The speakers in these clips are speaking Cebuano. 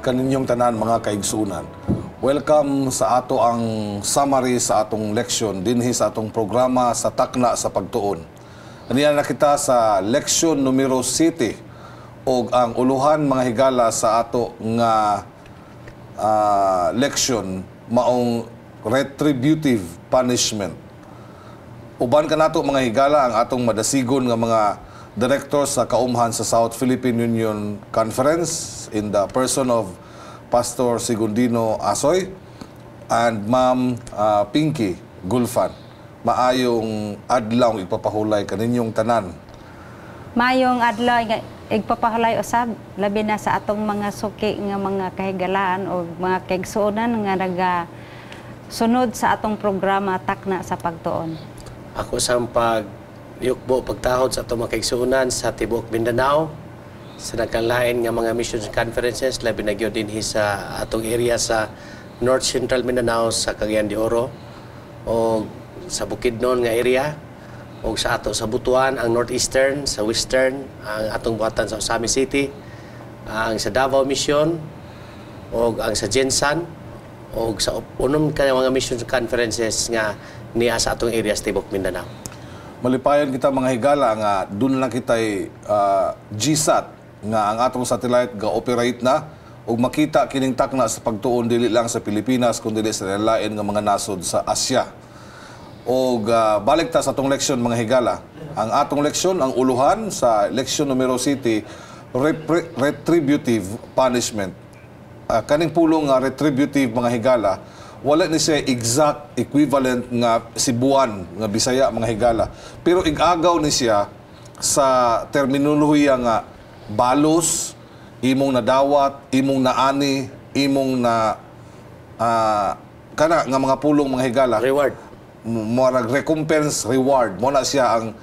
Kaninyong tanan, mga kaigsunan. Welcome sa ato ang summary sa atong leksyon dinhi sa atong programa sa Takna sa Pagtuon. Aniya na kita sa leksyon numero 7 og ang uluhan, mga higala, sa ato nga leksyon maong retributive punishment. Uban kanato, mga higala, ang atong madasigon nga mga director sa kaumhan sa South Philippine Union Conference in the person of Pastor Segundino Asoy and Ma'am Pinky Gulfan. Maayong adlaw ipapahulay kaninyong tanan. Maayong adlaw nga igpapahulay usab, labi na sa atong mga suki nga mga kahigalaan o mga kaigsuonan nga naga sunod sa atong programa Takna sa Pagtuon. Ako sa pag yukbo, pagtahod sa atong mga kaigsuonan sa tibuok Mindanao sa nagkalain nga mga missions conferences, labi na gyud dinhi sa atong area sa North Central Mindanao, sa Cagayan de Oro o sa Bukidnon nga area o sa ato sa Butuan, ang Northeastern, sa Western, ang atong buhatan sa Ozamiz City, ang sa Davao Mission o ang sa GenSan o sa unom ka mga mission conferences nga niya sa atong area sa tibuok Mindanao. Malipayon kita, mga higala, nga duna na kita'y GSAT nga ang atong satellite ga operate na ug makita kining Takna sa Pagtuon dili lang sa Pilipinas kundi sa lain nga mga nasod sa Asia. Og balik ta sa atong leksyon, mga higala. Ang atong leksyon, ang uluhan sa leksyon numero 7, retributive punishment. Kaning pulong nga retributive, mga higala, wala ni siya exact equivalent nga Cebuan nga Bisaya, mga higala. Pero igagaw ni siya sa terminolohiya nga balos, imong nadawat, imong naani, imong na kana nga mga pulong, mga higala. Reward. Murag recompense, reward mo na siya. Ang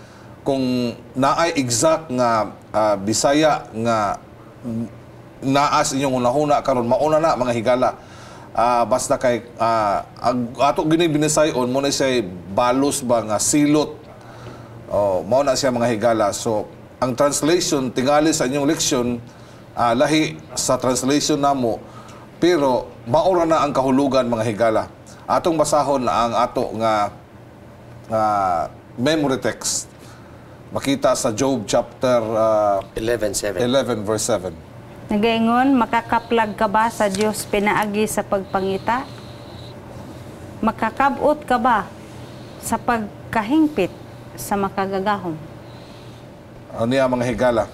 kung naay exact nga Bisaya nga naa sa inyong hunahuna karon, mauna na, mga higala. Basta kay ang ato gini binisayon mo na siya balos ba nga silot. Oh, mao na siya, mga higala. So ang translation tingali sa inyong leksyon lahi sa translation namo, pero maura na ang kahulugan, mga higala. Atong basahon na ang ato nga memory text, makita sa Job chapter 11:7. 11 verse 7. Nagaingon, "Makakaplag ka ba sa Dios pinaagi sa pagpangita? Makakabot ka ba sa pagkahingpit sa Makagagahom?" Ano niya, mga higala?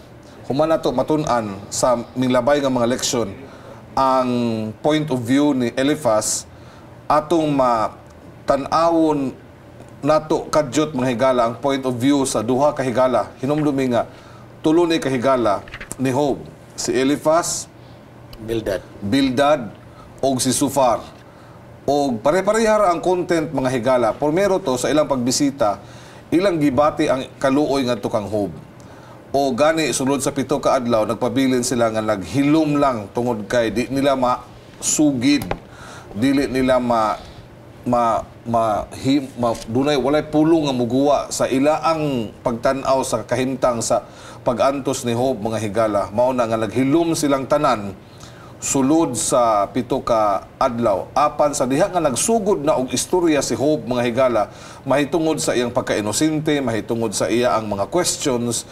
Human nato matun-an sa minglabay nga mga leksyon ang point of view ni Eliphaz, atong ma tan-awon nato kadyot, mga higala, ang point of view sa duha ka higala. Hinumdumi nga tulo ni kahigala ni Job: si Eliphaz, Bildad. Bildad og si Sufar. Og pare-pareha ra ang content, mga higala. Primero to sa ilang pagbisita, ilang gibati ang kaluoy ngadto kang Job. O gani sulod sa 7 ka adlaw nagpabilin sila nga naghilom lang tungod kay di nila masugid, dili nila ma ma ma, hi, ma dunay walay pulong nga muguwa sa ilaang pagtan-aw sa kahimtang sa pag-antos ni Job, mga higala. Mao na nga naghilom silang tanan sulod sa 7 ka adlaw. Apan sa diha nga nagsugod na og istorya si Job, mga higala, mahitungod sa iyang pagka-inosente, mahitungod sa iya ang mga questions,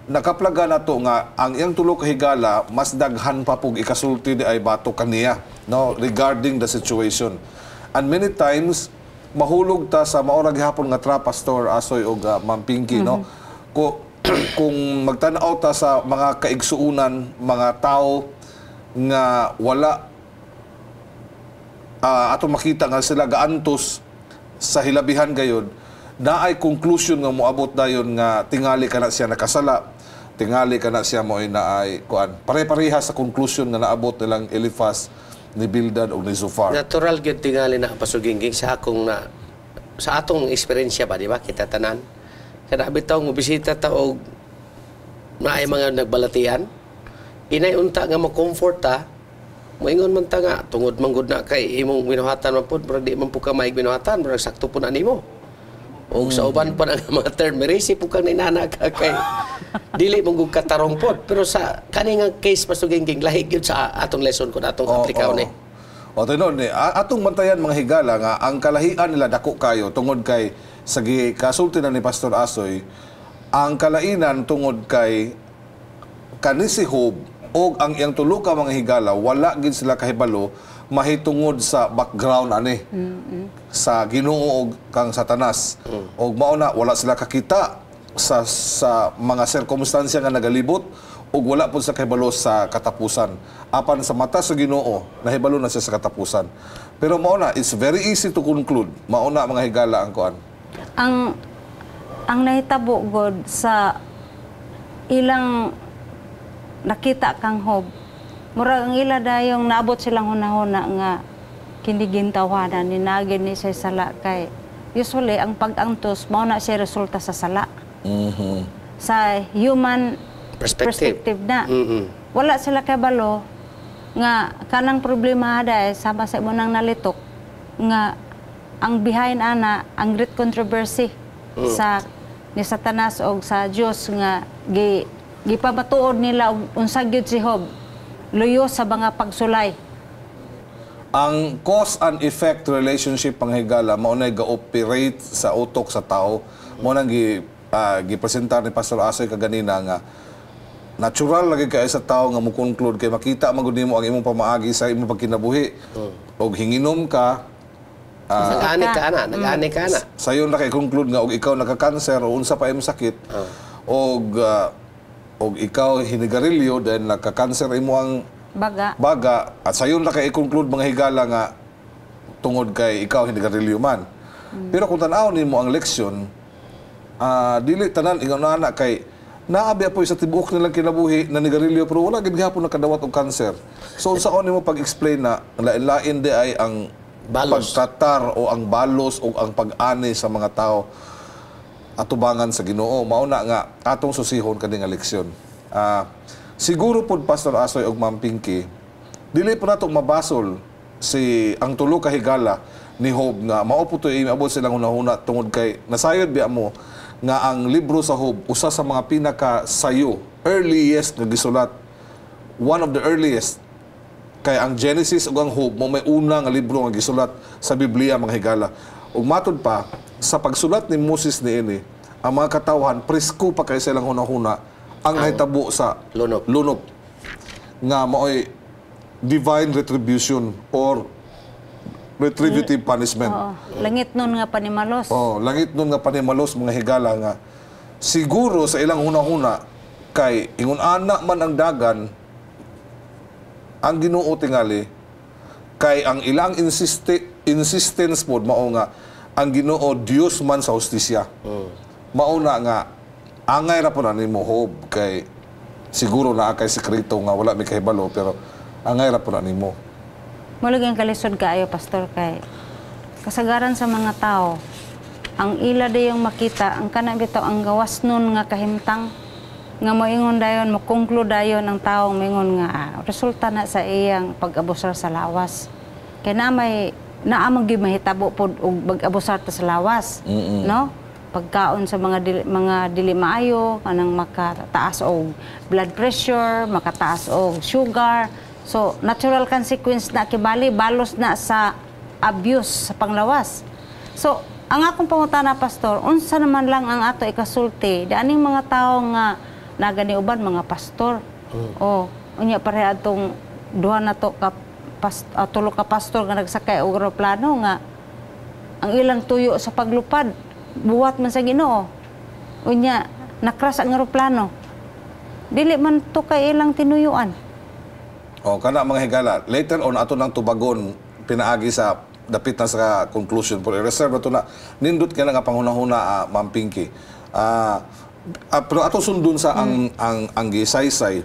nakaplaga na to nga ang iyang tulo ka higala mas daghan pa pug ikasulti di ay batok kaniya, no, regarding the situation. And many times mahulog ta sa maora gihapon nga trap, Pastor Asoy og Ma'am Pinky, no, kung magtan-aw ta sa mga kaigsuunan, mga tao nga wala ato makita nga sila gaantos sa hilabihan gayod, naay conclusion nga moabot dayon nga tingali kana siya nakasala, tingali kana siya mo'y naay kuan. Pare-pareha sa conclusion nga naabot nilang Eliphaz, ni Bildad ug ni Zophar. Natural gyud tingali na pasugingging sa akong na sa atong eksperyensya ba, di ba? Kita tanan. Kada bitaw mo bisita ta og naay mga nagbalatian, inay unta nga mo-comfort ta, moingon man ta nga tungod man gud na kay imong binuhatan man pud, murag di man pud ka maig binuhatan, murag sakto pud na nimo. Og sa uban pa ng mga term, merisi po kang ninana ka kay dili mo gud katarong pod. Pero sa kani nga case, Pastor Gingging, lahi gyud sa atong lesson kung atong aplikaw ni. O tinuod ni atong bantayan, mga higala, nga ang kalahian nila dako kayo tungod kay sa kasulti na ni Pastor Asoy ang kalainan tungod kay kani si Job og ang iyang tulo ka mga higala, wala gid sila kahibalo mahitungod sa background ani sa Ginoo og kang Satanas. Og mao na wala sila kakita sa mga sirkumstansya nga nagalibot ug wala pud sa kahibalo sa katapusan. Apan sa mata sa Ginoo, nahibalo na siya sa katapusan. Pero mao na, it's very easy to conclude. Mao na, mga higala, ang kuan. Ang nahitabo god sa ilang nakita kang Job, murag ang ila dayong naabot silang hunahuna nga kini gintawhanan ni nagin ni siya sala, kay usually ang pag-antos mao na siya resulta sa sala sa human perspective. Perspective na. Wala sila kabalo nga kanang problema dai sama sa imo nang nalitok nga ang behind ana ang great controversy sa ni Satanas og sa Dios nga gi gipamatuod nila og unsa gyud si Job luyo sa mga pagsulay. Ang cause and effect relationship, panghigala, mao na ga-operate sa utok sa tao. Mao nang gipresentar ni Pastor Asoy kaganina nga natural lagi kay sa tao nga mo conclude kay makita man gud nimo ang imong pamaagi sa imong pagkinabuhi. Og hinginom ka, Nag-ani ka ana, nag-ani ka ana. Sayon na kay conclude nga og ikaw nagka-cancer o unsa pa imong sakit og ikaw hinigarilyo, then nagka-cancer imo ang baga. Baga, at sayon na kay i-conclude, mga higala, nga tungod kay ikaw hinigarilyo man. Pero kung tan-aw nimo ang leksyon, dili tanan ingon ana kay naabi apoy sa tibuok nilang kinabuhi na nigarilyo pero wala gid gihapon nakadawat og cancer. So unsaon nimo pag-explain na lain-lain di ay ang balos. Pagtratar o ang balos o ang pag-ani sa mga tao atubangan sa Ginoo? Mao na nga atong susihon kani nga leksyon. Siguro pod, Pastor Asoy og Ma'am Pinky, dili po nato mabasol si ang tulo ka higala ni Job nga mao po to iabot silang hunahuna tungod kay nasayod biya mo nga ang libro sa Job usa sa mga pinaka sayo, earliest nga gisulat, one of the earliest, kay ang Genesis ug ang Job mo may una nga libro nga gisulat sa Biblia, mga higala. Ug matud pa sa pagsulat ni Moses niini, ang mga katawhan presko pa kay silang hunahuna ang nahitabo sa lunop. Lunop nga maoy divine retribution or retributive punishment. Oo. Langit nun nga panimalos. Oh, langit nun nga panimalos, mga higala, nga siguro sa ilang hunahuna kay ingon ana man ang dagan ang Ginoo tingali kay ang ilang insistence pod mao nga ang Ginoo Dios man sa hustisya. Mao na nga angay ra po na nimo, Job, kay siguro naa kay sekreto nga wala mi kahibalo, pero angay ra po na nimo. Mao ang kalisod kaayo, Pastor, kay kasagaran sa mga tao ang ila dayong makita ang kana bitaw ang gawas nun nga kahimtang nga moingon dayon, mo conclude dayon ang taong moingon nga resulta na sa iyang pag-abusar sa lawas, kay na may naa man gyud mahitabo pod og pag-abusar ta sa lawas, no? Pagkaon sa mga dili maayo, kanang makataas og blood pressure, makataas og sugar. So natural consequence na kibali balos na sa abuse sa panglawas. So ang akong pangutana, Pastor, unsa naman lang ang ato ikasulti aning mga tao nga nagani uban mga pastor? Oh, unya pareha atong duha na to ka tulo ka pastor nga nagsakay og eroplano nga ang ilang tuyo sa paglupad buwat man sa Ginoo. Unya nakras ang eroplano. Dili man to kay ilang tinuyuan. O kana, mga higala, later on ato nang tubagon pinaagi sa dapit na sa conclusion po. I-reserve ato na nindot ka na nga panghunahuna, Ma'am Pinky. Pero ato sundon sa ang gisaysay.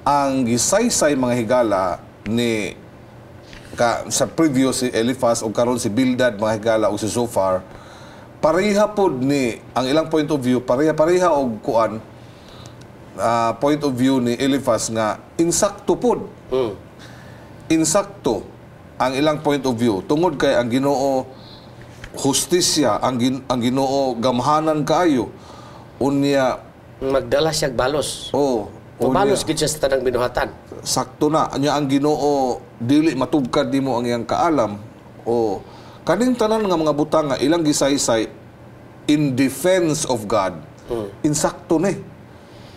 Ang gisaysay, mga higala, ni ka, sa previous si Eliphaz o karon si Bildad, mga higala, o si Zophar, pareha pod ni ang ilang point of view, pareha pareha og kuan, point of view ni Eliphaz nga insakto pod. Insakto ang ilang point of view tungod kay ang Ginoo hustisya, ang Ginoo gamhanan kaayo, unya Magdala siya balos. Oh. Mabalos gid siya sa tanang binuhatan. Sakto na nya ang Ginoo dili matugkad nimo ang iyang kaalam o kaning tanan nga mga butang nga ilang gisaysay in defense of God. Insakto ni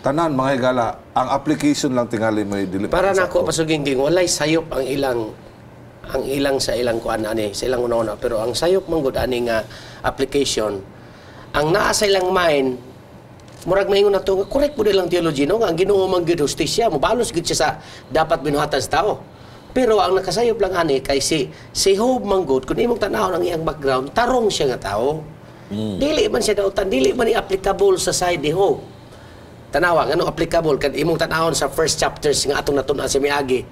tanan, mga higala. Ang application lang tingali mo dili Para insakto. nako, Pastor Gingging, walay sayop ang ilang sa ilang kuan ani, sa ilang una-una, pero ang sayop man gud ani nga application ang naa sa ilang mind. Murag maingon na to nga correct po nilang theology, no, nga ang Ginoo man gyud hustisya, mobalos gyud siya sa dapat binuhatan sa tao. Pero ang nakasayop lang ani kay si Job man gud, kun imong tan-awon ang iyang background, tarong siya nga tao. Dili man siya dautan, dili man i-applicable sa side ni Job. Tanawa ngano applicable kan imong tan-awon sa first chapters nga atong natun-an sa miagi.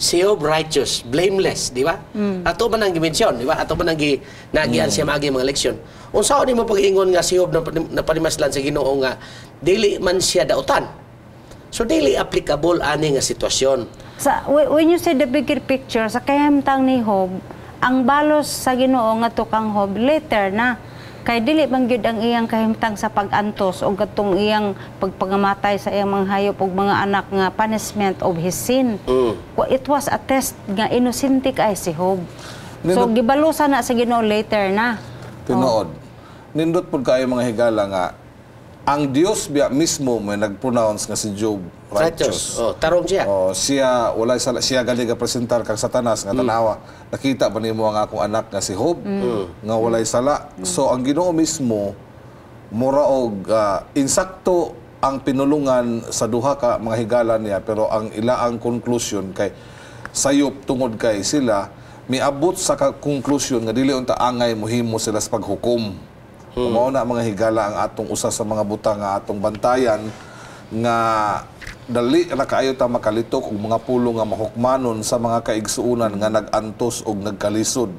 Si Job, righteous, blameless, di ba? Ato man ang gi-mention, di ba? Ato man ang nagian siya maagi mga leksyon. Unsaon nimo pag-ingon nga si Job na napanimaslan sa Ginoo nga dili man siya dautan? So dili applicable ani nga sitwasyon. Sa when you say the bigger picture sa kahimtang ni Job, ang balos sa Ginoo nga kang Job later na, kay dili man gyud ang iyang kahimtang sa pag-antos o katong iyang pagpangamatay sa iyang mga hayop ug mga anak nga punishment of his sin. It was a test nga inosente kay si Job. So gibalusan na sa Ginoo later na. Tinuod. Nindot pud kaayo, mga higala, nga ang Dios biya mismo may nag-pronounce nga si Job righteous. Righteous. Oh, tarong siya. Oh, siya walay sala, siya gali ga presentar kang Satanas nga tanawa. Nakita ba nimo ang akong anak nga si Job nga walay sala? So ang Ginoo mismo mura og insakto ang pinulungan sa duha ka mga higala niya, pero ang ilaang conclusion kay sayop tungod kay sila miabot sa conclusion nga dili unta angay mohimo sila sa paghukom. Mao na, mga higala, ang atong usa sa mga butang nga atong bantayan nga dali ra kaayo ta makalitok og mga pulong nga mahukmanon sa mga kaigsuonan nga nag-antos og nagkalisod.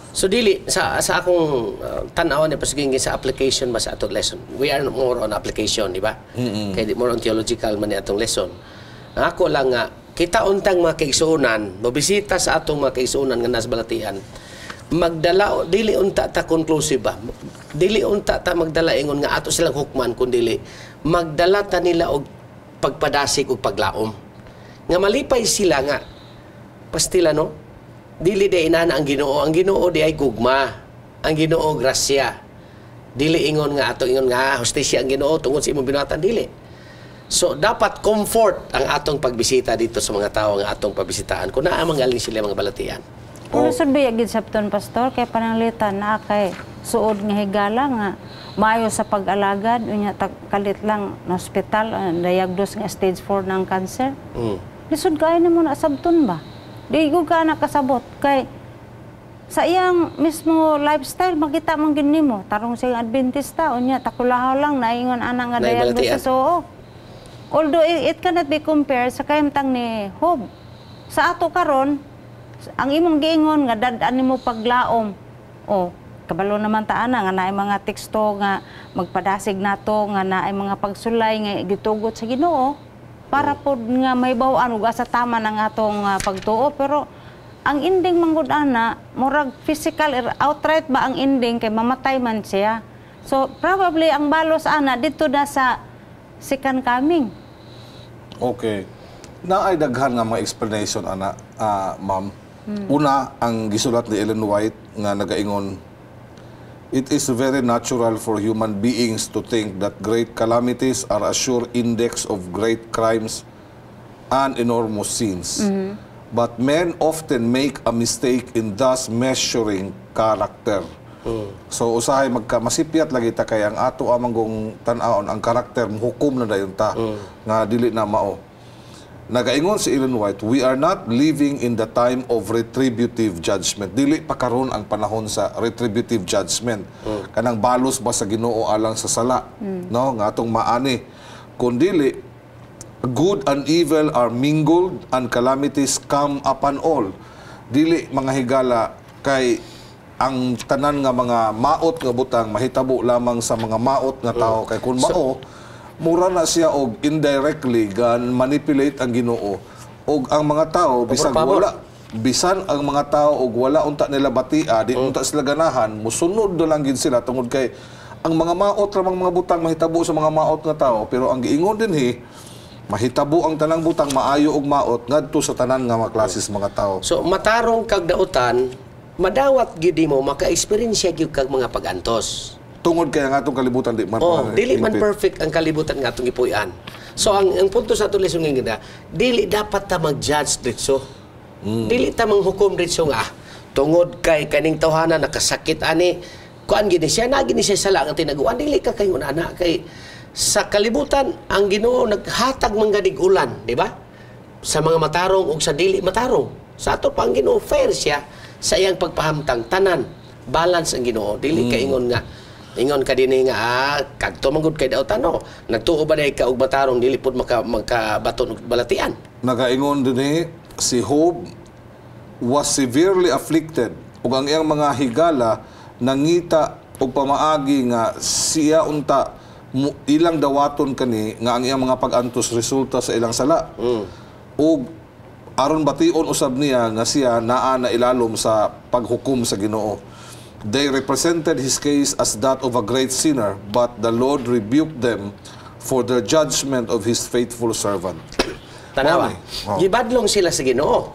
So dili sa akong tan-aw ni Pastor Gingging sa application ba sa atong lesson. We are more on application, di ba? Kay di more on theological man ni atong lesson. Ang ako lang nga kita untang mga kaigsuonan, mobisita sa atong mga kaigsuonan nga nasa balatian. Magdala, dili unta ta conclusive ba? Dili unta ta magdala ingon nga ato silang hukman, kun dili magdala ta nila og pagpadasig ug paglaom. Nga malipay sila nga pastila, no? Dili di inana ang Ginoo. Ang Ginoo di ay gugma. Ang Ginoo grasya. Dili ingon nga ato ingon nga hustisya ang Ginoo tungod sa imong binuhatan, dili. So dapat comfort ang atong pagbisita dito sa mga tao nga atong pabisitaan kung naa manggaling sila mga balatian. Pero oh, biya gid sabton, Pastor, kay pananglitan naa kay suod nga higala nga maayo sa pag-alagad, unya kalit lang na hospital, diagnose nga stage 4 ng cancer. Lisod kaayo nimo na sabton ba? Di ko ka nakasabot kay sa iyang mismo lifestyle makita man gid nimo tarong siyang Adventista, unya takulahaw lang naingon ana nga Naay diagnosis, balatian. Oo. Although it cannot be compared sa kahimtang ni Job. Sa ato karon, ang imong giingon nga dad-an nimo paglaom. O kabalo naman ta ana nga naay mga teksto nga magpadasig nato, nga naay mga pagsulay nga gitugot sa Ginoo para pod nga mahibaw-an ug asa tama ng atong pagtuo, pero ang ending manggod ana murag physical outright ba ang ending kay mamatay man siya. So probably ang balos ana dito na sa second coming. Okay. Naay daghan nga mga explanation ana, ma'am. Una, ang gisulat ni Ellen White nga nagaingon, "It is very natural for human beings to think that great calamities are a sure index of great crimes and enormous sins. But men often make a mistake in thus measuring character." So usahay magka masipyat lagi ta kay ang ato amang gong tan-awon ang karakter, hukom na dayon ta nga dili na mao. Nagaingon si Ellen White, "We are not living in the time of retributive judgment." Dili pa karon ang panahon sa retributive judgment. Kanang balos ba sa Ginoo alang sa sala, no, nga atong maani. Kun dili, good and evil are mingled and calamities come upon all. Dili, mga higala, kay ang tanan nga mga maot nga butang mahitabo lamang sa mga maot nga tao, kay kung mao, mura na siya og indirectly gan manipulate ang Ginoo og ang mga tao bisag Pabor-pabor. wala. Bisan ang mga tao og wala unta nila batia, di unta sila ganahan, musunod na lang gid sila tungod kay ang mga maot ra mang mga butang mahitabo sa mga maot nga tao, pero ang giingon dinhi, mahitabo ang tanang butang, maayo ug maot, ngadto sa tanan nga mga klases mga tao. So matarong kag dautan, madawat gyud mo, maka-eksperyensya gyud kag mga pag-antos. Tungod kay ang atong kalibutan di man Oh, dili man hingpit. Perfect ang kalibutan nga atong gipuy-an. So ang punto sa atong lesson nga dili dapat ta mag-judge ditso. Dili ta manghukom ditso nga tungod kay kaning tawhana nakasakit ani, kuan gini siya na gini siya sala nga tinaguan, dili ka kayo ana kay sa kalibutan ang Ginoo naghatag man ganig ulan, di ba? Sa mga matarong ug sa dili matarong. Sa ato pa ang Ginoo, fair siya sa iyang pagpahamtang tanan. Balance ang Ginoo. Dili ka ingon nga ingon ka dinhi nga kadto man gud kay dautan, no. Nagtuo ba dai ka og matarong dili pud maka makabaton og balatian? Nagaingon dinhi, si Job was severely afflicted ug ang iyang mga higala nangita og pamaagi nga siya unta ilang dawaton kani nga ang iyang mga pag-antos resulta sa ilang sala. Ug aron bation usab niya nga siya naa na ilalom sa paghukom sa Ginoo. They represented his case as that of a great sinner, but the Lord rebuked them for their judgment of his faithful servant. Tanawa. Mao ni. Oh. Gibadlong sila sa Ginoo.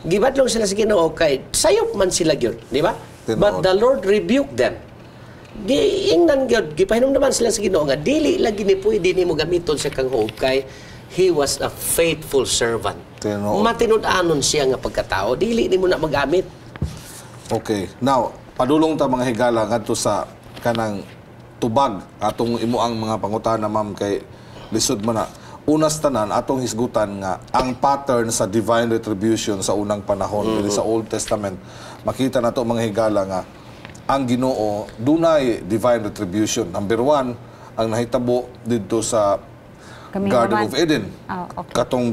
Gibadlong sila sa Ginoo kay sayop man sila gyud, di ba? Tinuod. But the Lord rebuked them. Giingnan gyud, gipahinumduman sila sa Ginoo nga dili lagi ni pwede nimo gamiton sa kang Job kay he was a faithful servant. Tinuod. Matinud-anon siya nga pagkatao, dili nimo na magamit. Okay. Now, padulong ta, mga higala, ngadto sa kanang tubag atong imo ang mga pangutana, ma'am, kay lisod man na. Unas tanan atong hisgutan nga ang pattern sa divine retribution sa unang panahon dili sa Old Testament, makita nato, mga higala, nga ang Ginoo dunay divine retribution. Number one, ang nahitabo didto sa Kami Garden naman. Of Eden. Ah, okay. Katong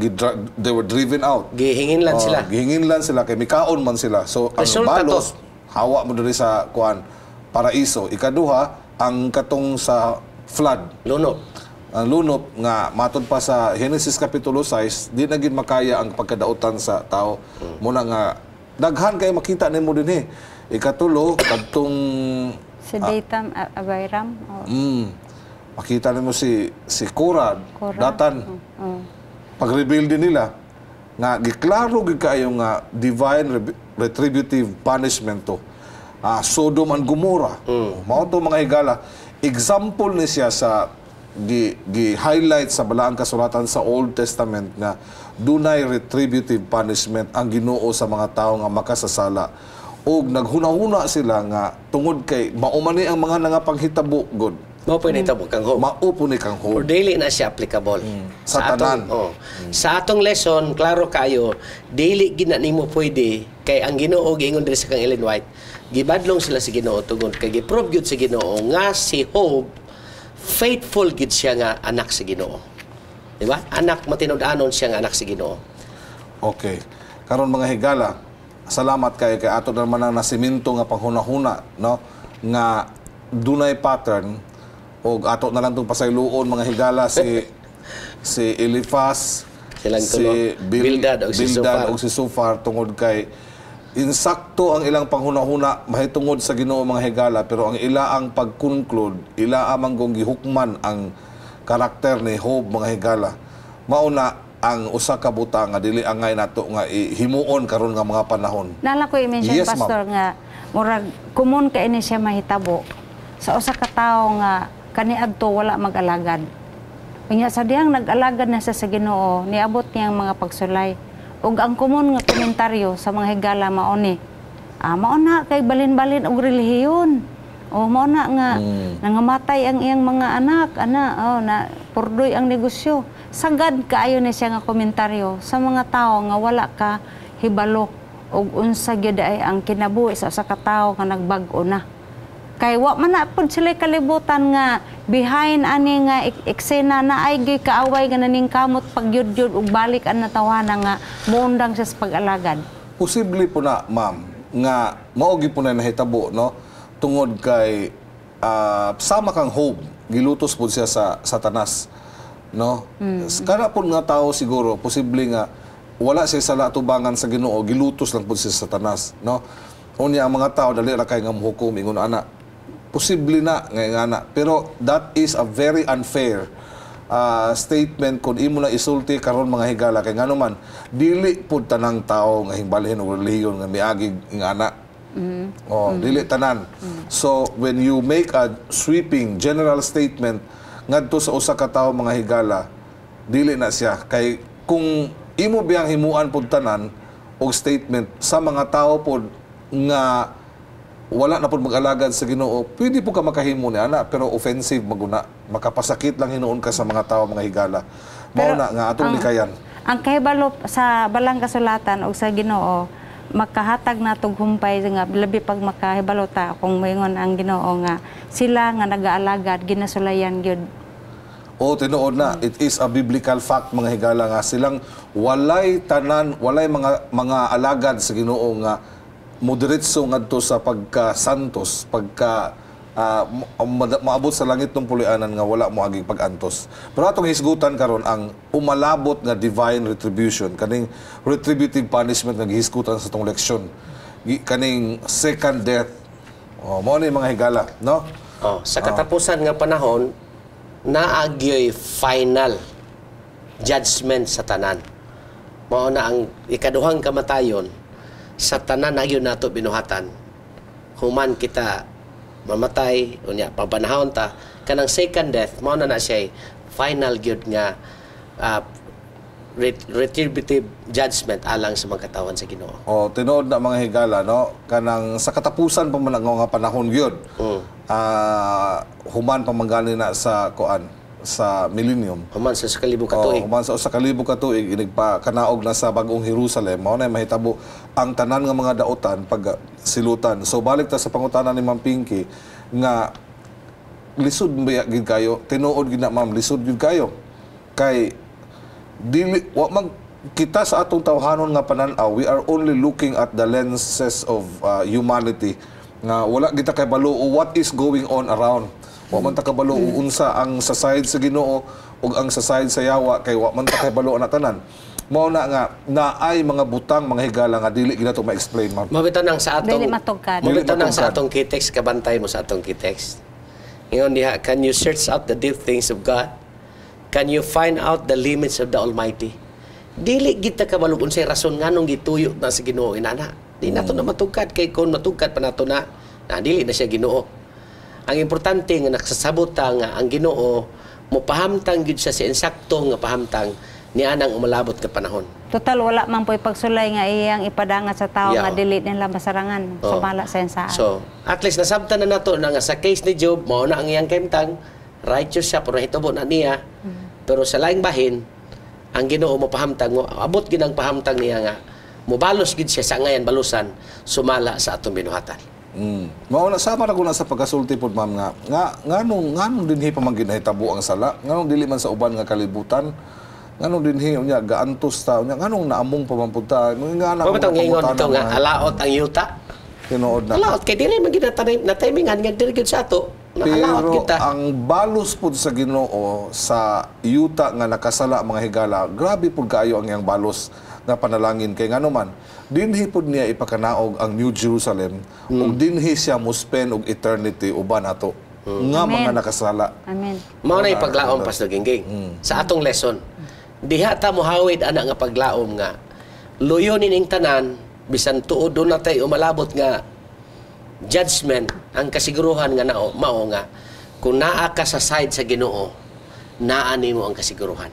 they were driven out. Gihingin lang Oh, sila. Gihingin lang sila kay mikaon man sila. So ang Resulta balos hawa mo diri sa kuan, paraiso. Ikaduha, ang katong sa flood, Lunop. Ang lunop nga matod pa sa Genesis kapitulo 6, di na gid makaya ang pagkadautan sa tao. Muna nga daghan kay makita nimo dinhi. Ikatulo, kadtong Si Dathan, Abiram. Oh, makita nimo si Korah, Korah. Datan, pag-rebuild din nila nga giklaro gid kaayo nga divine retributive punishment to. Sodom and Gomorrah. Mao to, mga higala. Example ni siya sa gi highlight sa Balaang Kasulatan sa Old Testament nga dunay retributive punishment ang Ginoo sa mga tawo nga makasasala. Og naghuna-huna sila nga tungod kay mao man ni ang mga nangapanghitabo god. Mao po nahitabo kang Job. Mao po ni kang Or Job. dili na siya applicable. Sa atong, tanan. Oh, sa atong lesson, klaro kayo, dili gina nimo pwede kay ang Ginoo giingon diri sa kang Ellen White, gibadlong sila sa Ginoo tungod kay giprove gyud sa Ginoo nga si Job faithful gid siya nga anak sa Ginoo. Di ba? Anak, matinud-anon siya nga anak sa Ginoo. Okay. Karon, mga higala, salamat kay kay ato naman ang nasiminto nga panghunahuna, no, nga dunay pattern og ato na lang tong pasayloon, mga higala, si si Eliphaz, Silang si tulo. Bildad og si Bildad Zophar. og si Zophar, tungod kay insakto ang ilang panghunahuna mahitungod sa Ginoo, mga higala, pero ang ila ang pag-conclude, ila amang kung gihukman ang karakter ni Job, mga higala, mauna ang usa ka butang nga dili angay nato nga himuon karon nga mga panahon. Nala ko i-mention, Yes, ma'am. Pastor, nga murag common kay ni siya mahitabo sa usa ka tawo nga kaniadto wala mag-alagad. Unya sa dihang nag-alagad na siya sa Ginoo, niabot niyang mga pagsulay. Ug ang common nga komentaryo sa mga higala mao ni, mao na kay balin-balin og relihiyon. O mao na nga nangamatay ang iyang mga anak, ana, oh, na purdoy ang negosyo. Sagad kaayo ni siya nga komentaryo sa mga tawo nga wala ka hibalo og unsa gyud ay ang kinabuhi sa usa ka tawo nga nagbag-o na. Kay wa man na pud sila kalibutan nga behind ani nga eksena na ay gyud kaaway nga naningkamot pagyud-yud ug balik ang natawana nga moundang siya sa pag-alagad. Posible po na, ma'am, nga mao gyud po na nahitabo, no, tungod kay sama kang Job, gilutos po siya sa Satanas, no? Kana po nga tao siguro posible nga Wala siya sala atubangan sa Ginoo, gilutos lang pud siya sa Satanas, no? Unya ang mga tao dali ra kay nga mohukom ingon ana. Posible na nga ana, pero that is a very unfair statement kung imo na isulti karon, mga higala, kay ngano man dili pud tanang tao nga himbalhin og relihiyon nga miagi nga ana. Oh, dili tanan. So when you make a sweeping general statement ngadto sa usa ka tawo, mga higala, dili na siya kay kung imo biyang himuan pud tanan og statement sa mga tao pod nga wala na pud mag-alagad sa Ginoo, pwede po ka makahimo ni ana, pero offensive maguna. Makapasakit lang hinuon ka sa mga tao, mga higala. Mao na nga atong likayan. Ang kahibalo sa balang kasulatan og sa Ginoo makahatag natog humpay nga labi pag makahibalo ta kung moingon ang Ginoo nga sila nga nagaalagad ginasulayan gyud. O tinuod na, it is a biblical fact, mga higala, nga silang walay tanan, walay mga alagad sa Ginoo nga mudiretso ngadto sa pagka santos, pagka maabot sa langit ng pulianan nga wala mo aging pag-antos. Pero atong hisgutan karon ang umalabot nga divine retribution, kaning retributive punishment nga gihisgutan sa atong leksyon. Kaning second death. Oh, mao ni, mga higala, no? Oh, sa katapusan nga panahon, naagyoy final judgment sa tanan. Mao na ang ikaduhang kamatayon sa tanan na gyud nato binuhatan. Human kita mamatay, unya pabanahon ta kanang second death, mao na na siya final gyud nga retributive judgment alang sa mga katawan sa Ginoo. O tinuod na, mga higala, no, kanang sa katapusan pa man ang nga panahon gyud. Human pa man gani na sa kuan, sa millennium. Human sa 1,000 O, ka tuig. Human sa 1,000 ka tuig, inigpa kanaog na sa bagong Jerusalem, mao na mahitabo ang tanan nga mga daotan pag silutan. So balik ta sa pangutana ni Ma'am Pinky nga lisod ba gid kayo? Tinuod gid na, ma'am, lisod gid kayo. Kay dili wa man kita sa atong tawhanon nga panan-aw, we are only looking at the lenses of humanity nga wala kita kay balo what is going on around. Wa man ta kabalo unsa ang sa side sa Ginoo ug ang sa side sa yawa, kay wa man ta kay balo na tanan. Mao na nga naay mga butang, mga higala, nga dili gid nato ma-explain, ma'am. Mabitaw nang sa atong Dili matugkad. Mabitaw nang Dili sa matugkad. atong key text, kabantay mo sa atong key text. Ingon diha, "Can you search out the deep things of God? Can you find out the limits of the Almighty?" Dili kita kabalo unsay rason nganong gituyo na sa Ginoo inana. Di nato na matugkad kay kung matugkad pa nato na, na dili na siya Ginoo. Ang importante nga nagsasabot ta nga ang Ginoo mopahamtang gyud siya sa insakto nga pahamtang nianang umalabot nga panahon. Total wala man po'y pagsulay nga iyang ipadangat sa tao nga dili nila masarangan sumala sa iyang saad. So, at least nasabtan na nato na nga sa case ni Job, mao na ang iyang kahimtang, righteous siya, pero nahitabo na niya. Pero sa laing bahin, ang Ginoo mo pahamtang, mo abot gid ang pahamtang niya nga mobalos gid siya sa ngayan balusan sumala sa atong binuhatan. Mao na, sama na ko na sa pagkasulti pod, ma'am, nga nganong dinhi pa man ginahitabo ang sala, nganong dili man sa uban nga kalibutan, nganong dinhi unya gaantos ta, unya nganong naamong pa man pud ta nga na Mao bitong ingon dito nga alaot ang yuta. Tinuod na. Alaot kay dili man gid na timingan nga dili gid sa ato. Na alaot Pero kita. ang balos pud sa Ginoo sa yuta nga nakasala, mga higala, grabe pud kaayo ang iyang balos nga panalangin, kay ngano man dinhi pud niya ipakanaog ang New Jerusalem ug dinhi siya mo spend og eternity uban ato nga Amen. mga nakasala. Amen. Mao na ipaglaom, Pastor Gingging. Sa atong lesson. Diha ta mohawid ana nga paglaom nga luyo nining tanan bisan tuod doon na tay umalabot nga judgment, ang kasiguruhan nga nao mao nga kung naa ka sa side sa Ginoo, naa nimo ang kasiguruhan.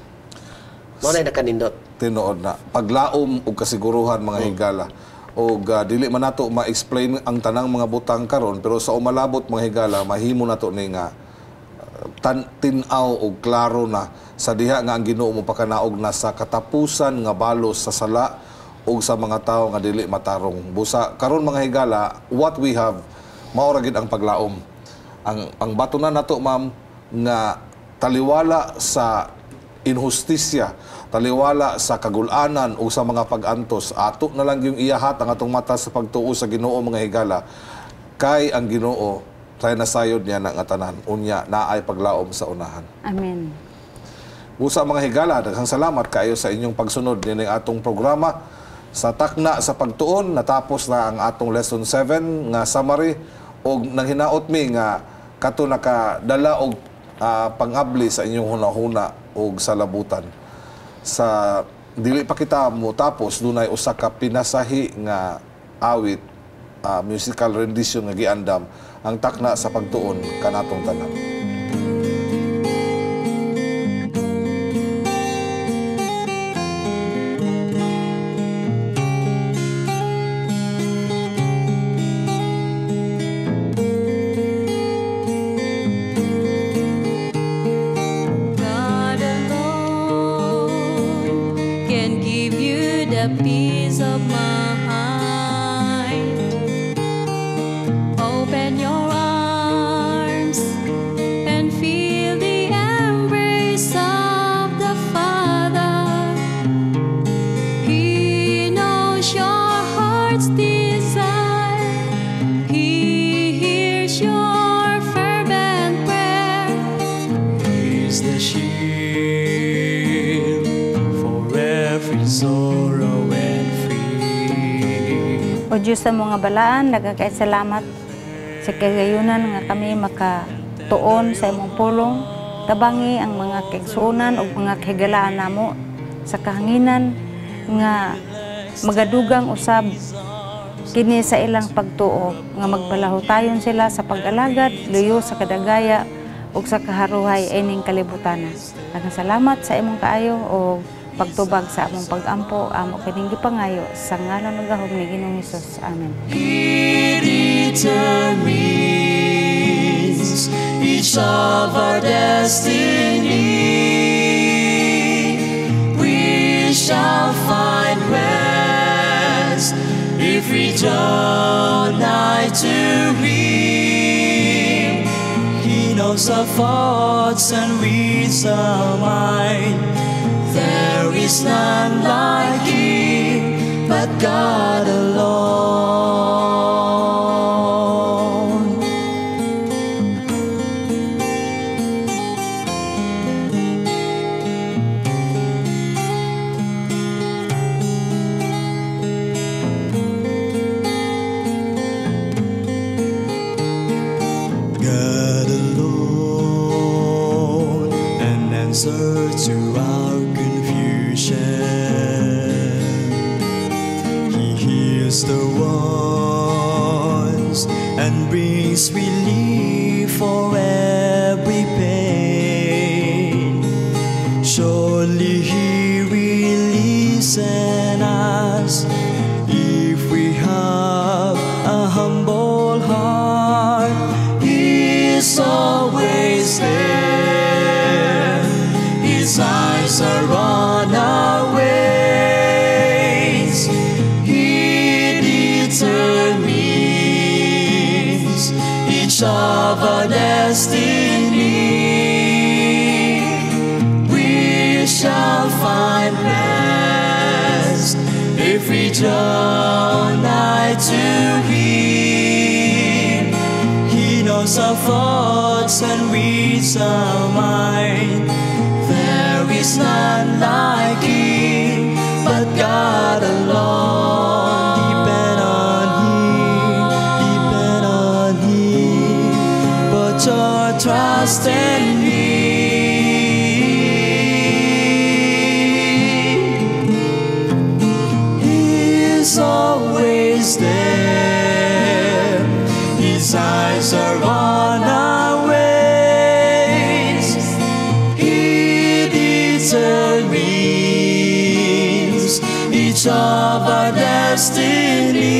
Mao na nakanindot. Tinuod na. Paglaom ug kasiguruhan, mga higala. Og dili man nato ma-explain ang tanang mga butang karon, pero sa umalabot, mga higala, mahimo nato ni nga tin-aw og klaro na sa diha nga ang Ginoo mo pakanaog na sa katapusan nga balos sa sala ug sa mga tawo nga dili matarong. Busa karon, mga higala, what we have mao ra gid ang paglaom. Ang batunan nato, ma'am, nga taliwala sa inhustisya, taliwala sa kagulanan o sa mga pag-antos, ato na lang yung iyahat ang atong mata sa pagtuo sa Ginoo, mga higala. Kay ang Ginoo, tayo nasayod niya na nga tanan, unya naay paglaom sa unahan. Amen. Usa, mga higala, daghang salamat kaayo sa inyong pagsunod nining atong programa sa Takna sa Pagtuon. Natapos na ang atong lesson 7 nga summary og nanghinaot mi nga kato nakadala og pangabli sa inyong hunahuna og sa labutan. Sa dili pa kita mo tapos, dunay usa ka pinasahi nga awit, musical rendition nga giandam ang Takna sa Pagtuon kanatong tanan. God alone can give you the peace of mind. Open your arms and feel the embrace of the Father. He knows your heart's desire. He hears your fervent prayer. He's the shield for every sorrow and fear. O Diyos sa mga balaan, nagkakay salamat sa kagayunan nga kami makatuon sa imong pulong. Tabangi ang mga kaigsuonan ug mga kahigalaan namo sa kahanginan nga magadugang usab kini sa ilang pagtuo nga magbalahutayon sila sa pag-alagad, luyo sa kadagaya ug sa kaharuhay ining kalibutana. Daghang salamat sa imong kaayo o pagtubag sa among pag-ampo, amo kining gipangayo sa ngalan ug gahom ni Ginoong Hesus. Amen. He determines each of our destiny. We shall find rest if we draw nigh to Him. He knows our thoughts and reads our mind. There is none like Him but God alone. God alone, an answer to our confusion. He heals the wounds and brings relief for every pain. Surely He will listen us if we have a humble heart. He's always there. His eyes are on our ways. He determines each of our destiny. We shall find rest if we draw nigh to Him. He knows our thoughts and reads our mind. There is none like Him but God alone. Depend on Him, depend on Him. Put your trust in Him. He's always there. His eyes are on our ways. He determines each of our destiny.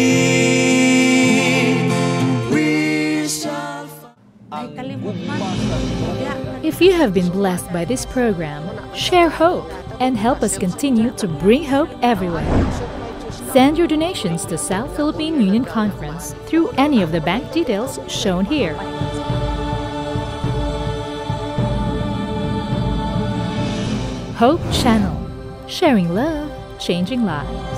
We shall Ay, kalimot man. If you have been blessed by this program, share hope and help us continue to bring hope everywhere. Send your donations to South Philippine Union Conference through any of the bank details shown here. Hope Channel, sharing love, changing lives.